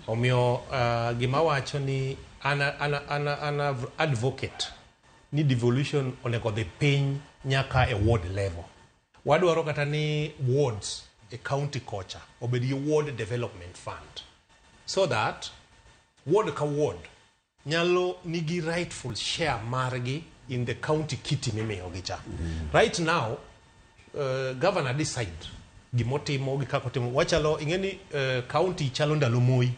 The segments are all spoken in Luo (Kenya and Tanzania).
Omiyo gima wacho ni an advocate ni devolution onego dhi piny nyaka e ward level. Wadwaro kata ni wards e county kocha obed gi ward development fund so that ward ka ward nyalo nigi rightful share margi in the county kitty mimiyogi cha. Right now governor decide gimotimo gi kaka otimo. Wachalo ing'e ni county chalo ndalo Moi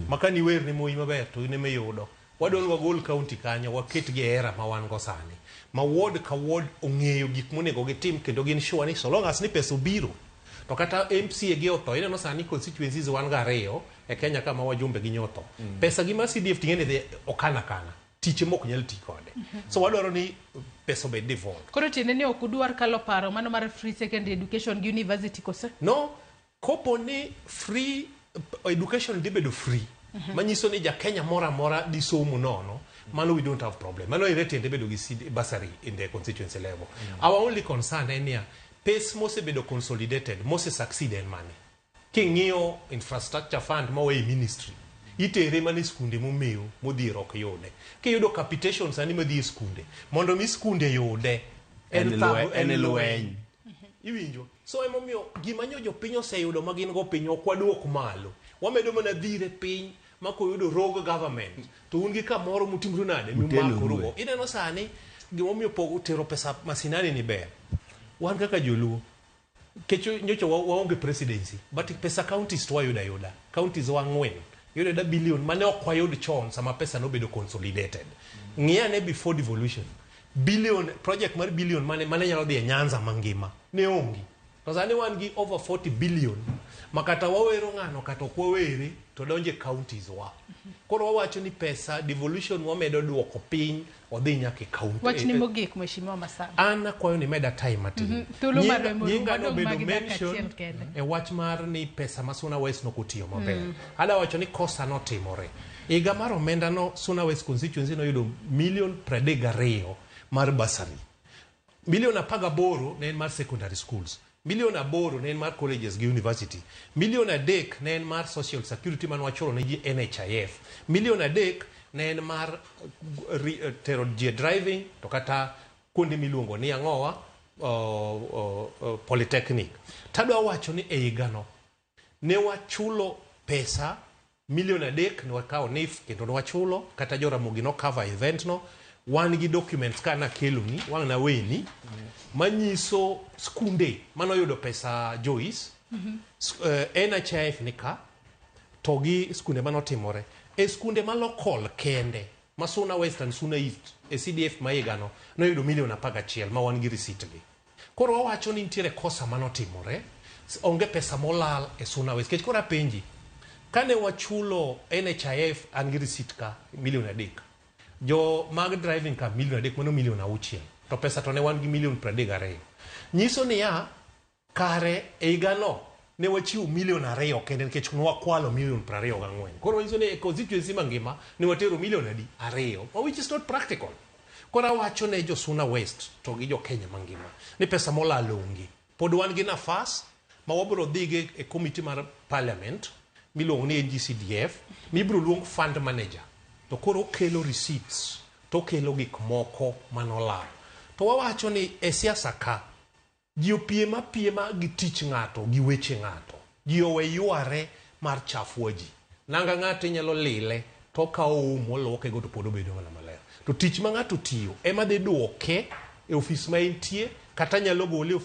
ma ka niwer ne Moi maber to in ema iyudo. Wadwa ni wagol county kanyo waket gi e era ma wan go sani ma ward ka ward ong'eyo gik monego gitim kendo gin sure ni so long as ni pesa obiro to kata MCA gi otho. Ineno sani constituencies wan ga ariyo e Kenya ka ma wajumbe gi nyotho pesa gi mar CDF ting'e ni dhi okana kana tich mok nyal ti kode, so wadwaro ni pesa obed devolved. Koro tiende ni ok udwar kalo paro mano mar free secondary education gi university kose? No, kopo ni free education dhi bedo free, manyiso ni ja Kenya moro amora dhi somo nono, mano we don't have problem. Mano ere tiende bedo gi CD, bursary in the constituency level. Our only concern en niya, pes mosebedo consolidated mose succeed en mane? King'iyo infrastructure fund mowe e ministry, itere mana e skunde momew modhier ok yude. Kiyudo capitation sani madhi e skunde mondo mi skunde yude en en en lweny. Iwinjo? So emomiyo gima nyo jopiny oseyudo ma gin go piny ok waduok malo, wamedo mana dhire piny ma koyudo rogue government to un gi kamoro mutimru nade mimakorugo. Ineno sani gimomiyo pok tero pesa masinani ni ber. Wan kaka joluo kech nyocha waonge presidency, but pesa counties to wayudo ayuda. Counties wa ang'wen yudo ayuda billion mane ok wayud chon sama pesa nobedo consolidated. Ng'i ane before devolution, billion project mar billion mane nyalo dhi e Nyanza mangima ne onge, to sani wan gi over 40 billion ma kata wawero ng'ano kata ok wawere to donjo e counties wa. Koro wawacho ni pesa devolution wamedo duoko piny odhi nyaka e county. Wachni mogik, Mheshimiwa Masaba. An akwayo ni meda time matin. Thuolo marwa ema orumo, Nyinga wadong' nobedo magi dakika mention achiel kende. E wach mar ni pesa ma Suna West nokotiyo maber. Ada wacho ni kosa notimore. Higa mar omenda no Suna West constituency noyudo milion 32 mar bursary. Milion 18 ne en mar secondary schools. Milion 8 ne en mar colleges gi university. Milion 3 ne en mar social security mane wachulo ne ji NHIF. Milion 3 ne en mar tero ji e driving to kata kuonde miluongo ni ang'owa polytechnic. Tadwa wacho ni e higano ne wachulo pesa milion 3, ne wakawo NHIF kendo ne wachulo kata Joramogi no cover event no. Wan gi documents ka nakeloni wang' naweni manyiso skunde manoyudo pesa Joyce, NHIF ni ka to gi skunde manotimore e skunde ma local kende ma Suna West and Suna East e CDF ma higano noyudo milion 11 ma wan gi receipt gi. Koro wawacho ni nitiere kosa manotimore, onge pesa molal e Suna West. Kech koro apenji, kane wachulo NHIF an gi receipt ka milion 3. Jo mag driving ka milion 3, mano milion 6. To pesa to ne wan gi milion 32. Nyiso niya, kare e higano ne wachiwo milion 2 kende nikech ne wakwalo milion 24. Koro nyiso ni e constituency mangima ne watero milion adi? 2. Which is not practical. Koro awacho ne jo Suna West to gi jo Kenya mangima ni pesa molal onge. Pod wan gi nafas ma wabiro dhigo e committee mar parliament miluongo ni NGCDF mibiro luong fund manager to koro okelo receipts to okelo gik moko manolal. To wawacho ni e siasa ka ji opiem apiema gi tich ng'ato gi weche ng'ato. Ji owe yware mar chafua ji. Nanga ng'ato inyalo lile to okawo omo oluoke go to pod obedo mana maler. To tich ma ng'ato tiyo ema dhi duoke e ofis ma entie kata nyalo gole e ofis.